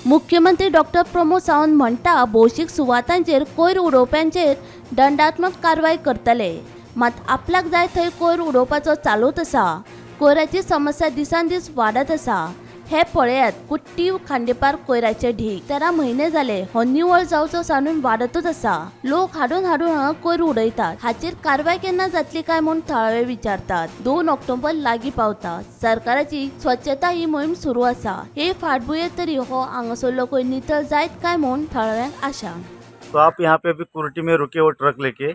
मुख्यमंत्री डॉक्टर प्रमोद सावंत म्हणटा भौशीक सुवातांचेर कोयर उडोवप्यांचेर दंडात्मक कारवाय करतले. मात आपल्याक जाय थंय कोयर उडोवपाचो चालूच आसा. कोयराची समस्या दिसान दीस वाडत आसा. हे पळयात कुट्टी खांडेपार कोयराचे ढीग. 13 म्हयने जाले हो निवळ जावचो सांडून वाडतूच आसा. लोक हाडून हाडून हांगा कोयर उडयतात. हाचेर कारवाय केन्ना जातली काय म्हूण थळावे विचारतात. 2 ऑक्टोबर लागीं पावता. सरकाराची स्वच्छता ही मोहीम सुरू आसा. हे फाटभुंयेर तरी हो हांगासरलो कोयर नितळ जायत काय म्हूण थळाव्यांक आशा. तो आप यहाँ पे अभी कुर्टी में रुके हो ट्रक लेके,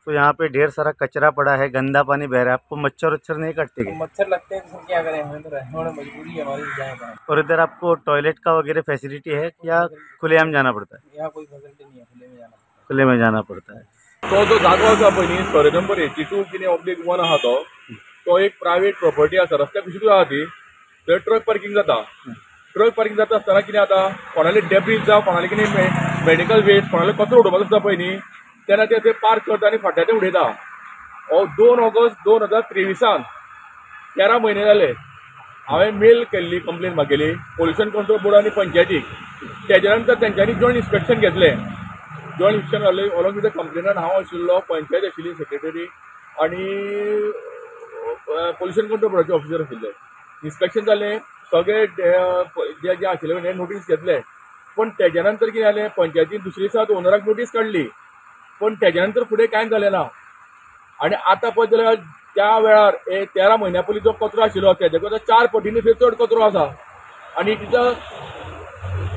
तो यहाँ पे ढेर सारा कचरा पड़ा है, गंदा पानी बह रहा है, आपको मच्छर वच्छर नहीं काटते? तो मच्छर लगते हैं तो क्या करें, हमें तो रहने मजबूरी है हमारी, जाए कहाँ। और इधर आपको टॉयलेट का वगैरह फैसिलिटी है या खुलेआम जाना पड़ता है? यहाँ कोई फैसिलिटी नहीं है, खुले में जाना पड़ता है. खुले में जाना पड़ता है. तो जो जागो आसा पळय न्ही, सर्वे नंबर 82 कितें /1 आहा, तो एक प्रायवेट प्रॉपर्टी आसा, रस्त्या कुशीकूच आहा ती. थंय ट्रक पार्किंग जाता. ट्रक पार्किंग जाता आसतना कितें जाता, कोणाले डेब्रीज जावं कोणाले कितें मेडिकल वेस्ट, कोणाले कचरो उडोवपाचो आसता पळय न्ही, तेन्ना ते थंय पार्क करता आनी फाटल्यान ते उडयता. 2 ऑगस्ट 2023 13 म्हयने जाले हांवें मेल केल्ली कंप्लेन मागयली पोल्युशन कंट्रोल बोर्ड आनी पंचायतीक. तेज्या नंतर तेंच्यांनी जॉयंट इन्स्पेक्शन घेतलें. जॉयंट इन्स्पेक्शन जालें अलॉंग विथ the complainant हांव आशिल्लो, पंचायत आशिल्ली सेक्रेटरी आनी पोल्युशन कंट्रोल बोर्डाचे ऑफिसर आशिल्ले. इन्स्पेक्शन जालें, सगळे जे जे आशिल्ले नोटीस घेतले. पूण तेज्या नंतर कितें जालें, पंचायतीन दुसरे दिसा ओनराक नोटीस काडली, पूण तेज्या नंतर फुडें कांय जालें ना. आनी आतां पळयत जाल्यार त्या वेळार 13 म्हयन्या पयलीं जो कचरो आशिल्लो तेजे कडेन 4 पटींनी थंय चड कचरो आसा. आनी it is a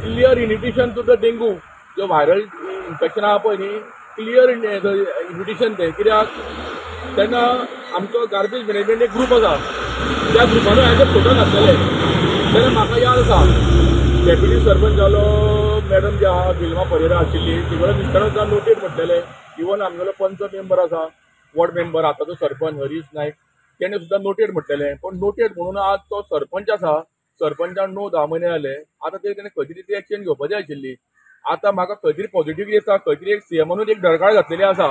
clear invitation to the dengue, जो व्हायरल इन्फेक्शन आहा पळय न्ही, क्लियर इन्विटेशन तें. कित्याक तेन्ना आमचो गार्बेज मॅनेजमेंट एक ग्रूप आसा, त्या ग्रुपानूय हांवें फोटो घातलेले. तेन्ना म्हाका याद आसा डेप्युटी सरपंच जालो मॅडम जे आहा विल्मा परेरा आशिल्ली, तिगेलो मिस्टरान सुद्दां नोटेड म्हटलेलें. इवन आमगेलो पंच मेंबर आसा, वॉर्ड मेंबर आतांचो सरपंच हरीश नायक, तेणें सुद्दां नोटेड म्हटलेलें. पूण नोटेड म्हणून आज तो सरपंच आसा, सरपंचान 9-10 म्हयने जाले, आतां ते तेणें खंय तरी ती एक्शन घेवपाची आशिल्ली. आतां म्हाका खंय तरी पॉझिटिव दिसता, खंय तरी एक सीएमानूच एक डरकाळ घातलेली आसा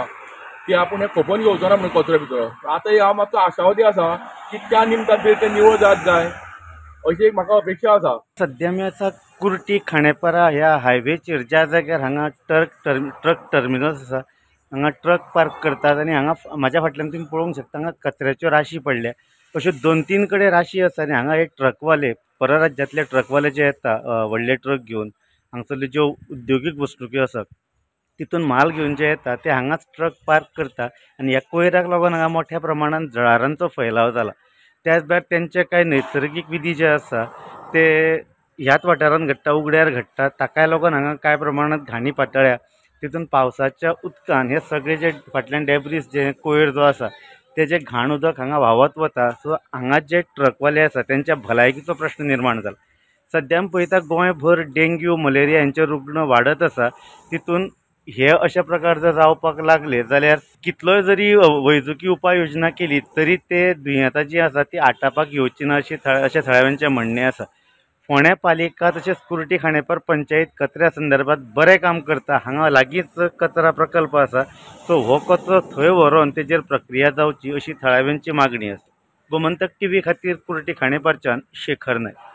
की आपूण हें खोपोवन घेवचो ना म्हणून कचरो बिचरो. आतां हांव मातसो आशावादी आसा की त्या निमतान तरी तें निवळ जात जाय अशी एक म्हाका अपेक्षा आसा. सद्या आमी आसा कुर्टी खांडेपारा ह्या हायवेचेर, ज्या जाग्यार हांगा ट्रक टर्मिनल्स आसा, हांगा ट्रक पार्क करतात आनी हांगा म्हाज्या फाटल्यान तुमी पळोवंक शकता हांगा कचऱ्याच्यो राशी पडल्या. अश्यो 2-3 कडेन राशी आसा आनी हांगा हे ट्रकवाले, परराज्यांतले ट्रकवाले जे येता व्हडले ट्रक घेवन, हांगसरल्यो ज्यो उद्योगीक वसणुक्यो आसात तितून म्हाल घेवन जे येता ते हांगाच ट्रक पार्क करता आनी ह्या कोयराक लागून हांगा मोठ्या प्रमाणान जळारांचो फैलाव जाला. त्याच भायर तेंचे कांय नैसर्गीक विधी जे आसा ते ह्याच वाठारांत घडटा, उगड्यार घडटा, ताकाय लागून हांगा कांय प्रमाणांत घाणी पातळ्या. तितून पावसाच्या उदकान हे सगळे जे फाटल्यान डेब्रीज जे कोयर जो आसा तेजें घाण उदक हांगा व्हांवत वता. सो हांगा जे ट्रकवाले आसा तेंच्या भलायकीचो प्रश्न निर्माण जाला. सद्या आमी पळयता गोंयभर डेंग्यू, मलेरिया हेंचे रुग्ण वाडत आसा. तितून हे अशा प्रकार जर जावपाक लागले जाल्यार कितलोय जरी वैजकी उपाय योजना केली तरी ते दुयेंतां जीं आसा ती आटापाक येवची ना अशें थळाव्यांचें म्हणणें आसा. फोंड्या पालिका तशेंच कुर्टी खांडेपार पंचायत कचऱ्या संदर्भात बरें काम करता. हांगा लागींच कचरा प्रकल्प आसा, सो हो कचरो थंय व्हरोन तेजेर प्रक्रिया जावची अशी थळाव्यांची मागणी आसा. गोमंतक टीव्ही खातीर कुर्टी खांडेपारच्यान शेखर नायक.